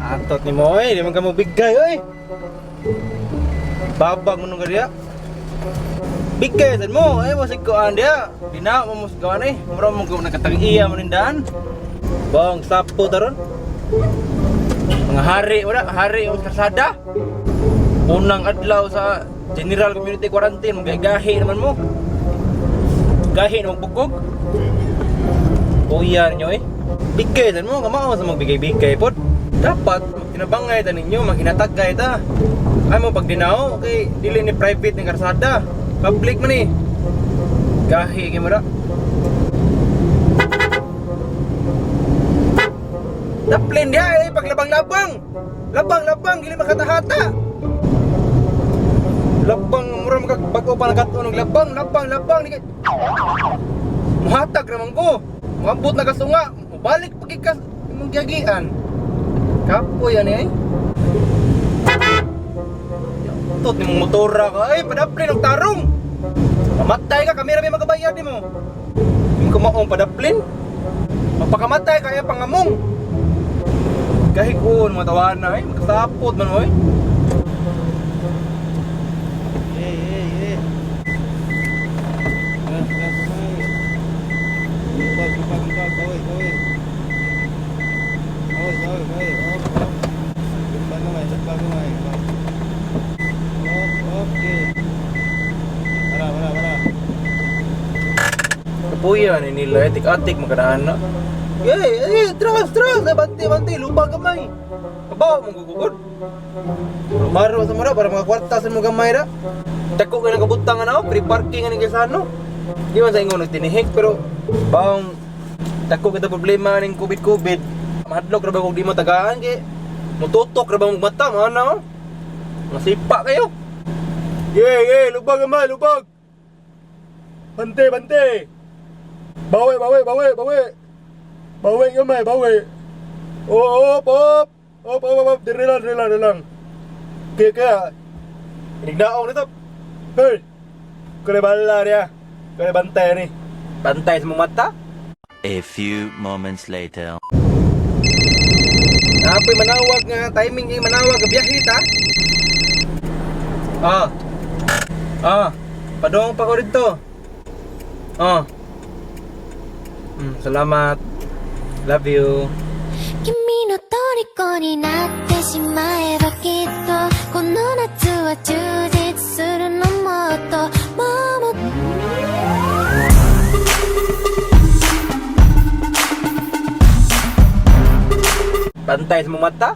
Atot ni mo oy, di man ka mo bigay oy. Babag mo nung kadiya. Bigay sad mo, ay mo sig kuan diya. Di na mo mo kuan eh. Mura mo ko nakatag-iya mo nindahan. Bong sapo taron. Mga hari wala, hari ang kalsada. Unang adlaw sa General Community Quarantine, magahi naman mo. Gahi naman bukog. Kuya ninyo eh. Bigay sad mo, kamao sa magbigay-bigay pod. Dapat tinabangay ta ninyo, maghinatagay ta. Ay mo pag dinao, okay, dili ni private ni karsada. Public man eh. Gahi kay mo ra. Daplin diha eh, paglabang-labang. Labang-labang, dili makatahata. Labang, mura makag-bago pa nagkatuon og labang, labang, labang. Di kay muhatag naman ko. Muabot na kasunga, mubalik pag ikas imong giyagian. Kapoy ani eh. Tot ni mong motora ka ay padaplin og tarong. Mamatay ka kami ra may magabayad nimo. Yung kumaong padaplin. Mapakamatay kaya pangamong. Kahikuon mga tawana eh, makasapot man mo eh. Eh, eh, eh. Gas, gas, kamay. Lubag, lubag, lubag. Bawi, bawi. Bawi, bawi, bawi. Op, op. Lubag kamay, lubag kamay. Op, op, okay. Wala, wala, wala. Kapuya ni nila eh, tik-atik makadaan na. Eh, eh, tras, tras, eh, bante, bante, lubag gamay. Kabaw mong gugugod. Maro sa mara para makakwarta sa mga gamay ra. Dako ka nagabutang ano, free parking ani kay sa ano. Di man sa ingon nagtinihik pero bawang dako kita problema ning COVID-COVID. Mahadlok ra ba kung di mo tagaan kay mututok ra ba mong mata mo ano? Masipa kayo. Ye, ye, lubag gamay, lubag. Bante, bante. Bawi, bawi, bawi, bawi. Bawi gamay, bawi. Oh, op, op. Op, op, op, op. Dire lang, dire lang, dire lang. Kaya, kaya. Inignaong nito. Hey! Kaya bala niya. Kaya bantay ni. Bantay sa mong mata. A few moments later. Apoy manawag nga timing ay manawag nga biyahe ta. Ah. Ah. Padong pa ko dito. Ah. Salamat. Love you. 君の虜になってしまえばきっとこの夏は充実するのもっともうも Bantay sa mong mata.